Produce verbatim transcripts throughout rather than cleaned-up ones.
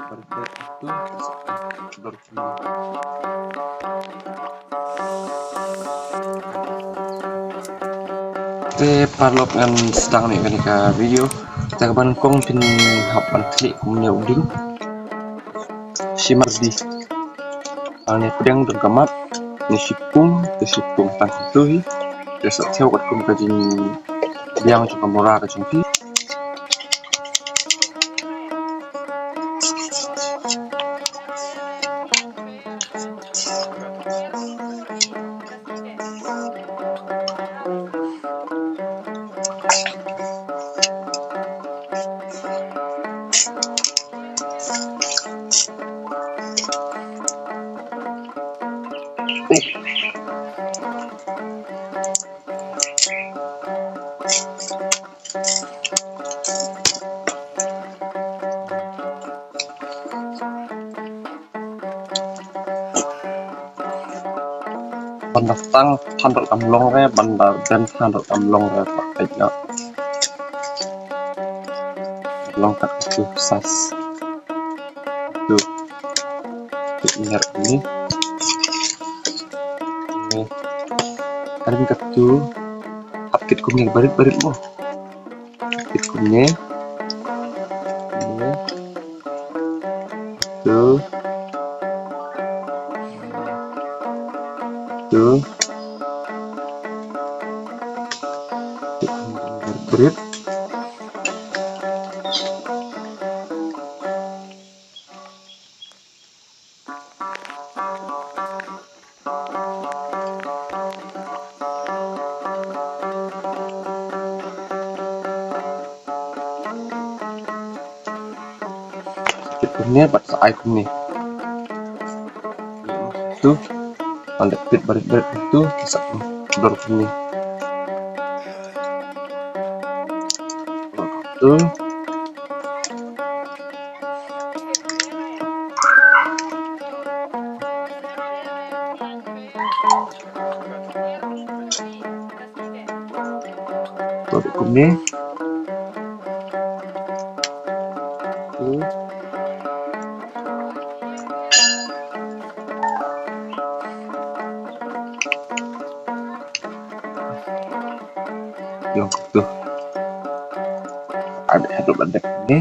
Te paralok, ngan sdang ne kane ka video. Te kaban kong phin hap ban klik kumne u ding. Shimar di. Hangne pdeng don ka map. Ne shipung, te shipung tang tu hi. Te sa thew katkum ka jingbiang jong ka mura ka jong phi. Ban da tang than rot kam long re, ban da ben than rot kam long re, ba peit noh. Long kat katu size. Tu. Peit ner ni. Ni. Karin katu. Hap kit kumne barit barit mo. Kit kumne. Kumne. Tu. Tu. Kit kumne. Brit. Kit kumne bad sa ai kumne. Tu. Ban da peit barit barit tu, sa dor kumne. Tu. Tuh, kumne. Tuh. Ïa, tuh. Ada, ada, ada. Ni.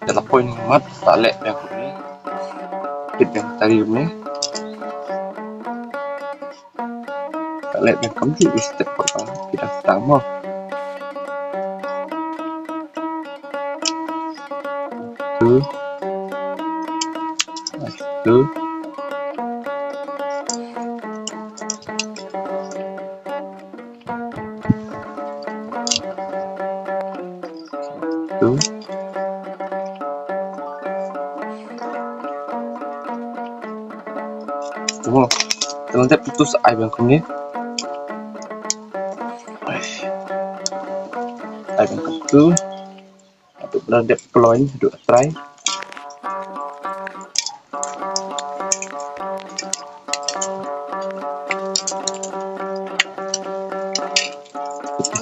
Ïa la poi mat, ta leh biang kumne. Peit biang tari kumne. Ta leh biang kumne, u step por ta, kita stang mo. Tu. Tu. Tu. Tunggu. Tengah jap putus ai biang kumne. Ai biang kumtu. Haduh ba la dep ploin, haduh trai.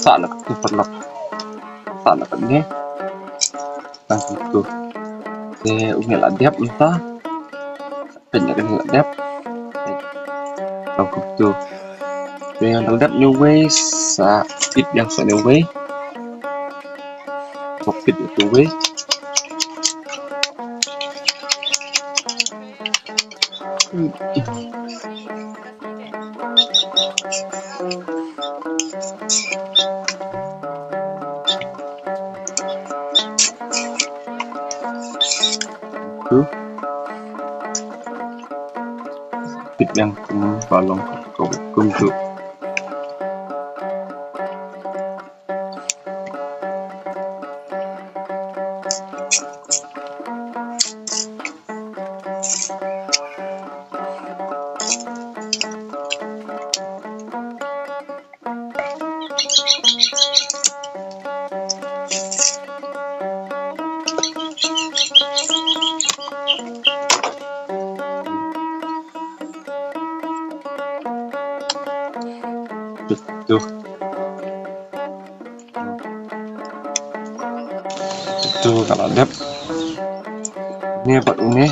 Sa na ka tu paralok. Sa na ka ne. Tang tu. Te u ngi la dep mynta. Peit na kane la dep. Long kumtu. Te ngan da la dep ne wei sa peit biang sa ne wei. Sa peit ïa tu wei. Tu. Peit biang kum ba long kum tu. Tu ka la dep. Une bad une.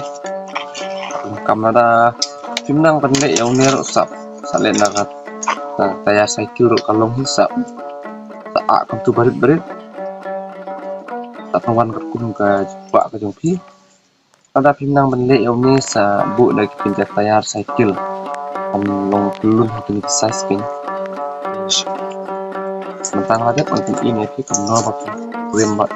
Kam lada phim nang ban leh ïa une ruh sa, sa leh na ka, na tayar cycle ruh ka long hi sa. Sa ah kumtu barit barit. Sa pynwan katkum ka jubab ka jong phi. Lada phim nang ban leh ïa une sa buh da ki pynjah tayar cycle. Kan long pyllun ha kine ki size pyn. Mynta nga dep ngan pyni ïa phi kumno ba phi rem bad.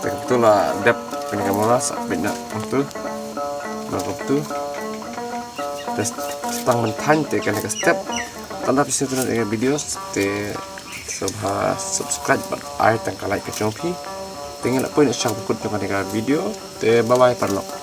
Te kumtu la dep kane ka mula sa pynah kumtu. Ba kumtu. Te tang ban thaiñ te kane ka step. Tang da phi sngewthuh ïa ka video te sngewbha subscribe bad ai tang ka like ka jong phi. Te ngin ïa poi na shang kut jong kane ka video. Te bye bye paralok.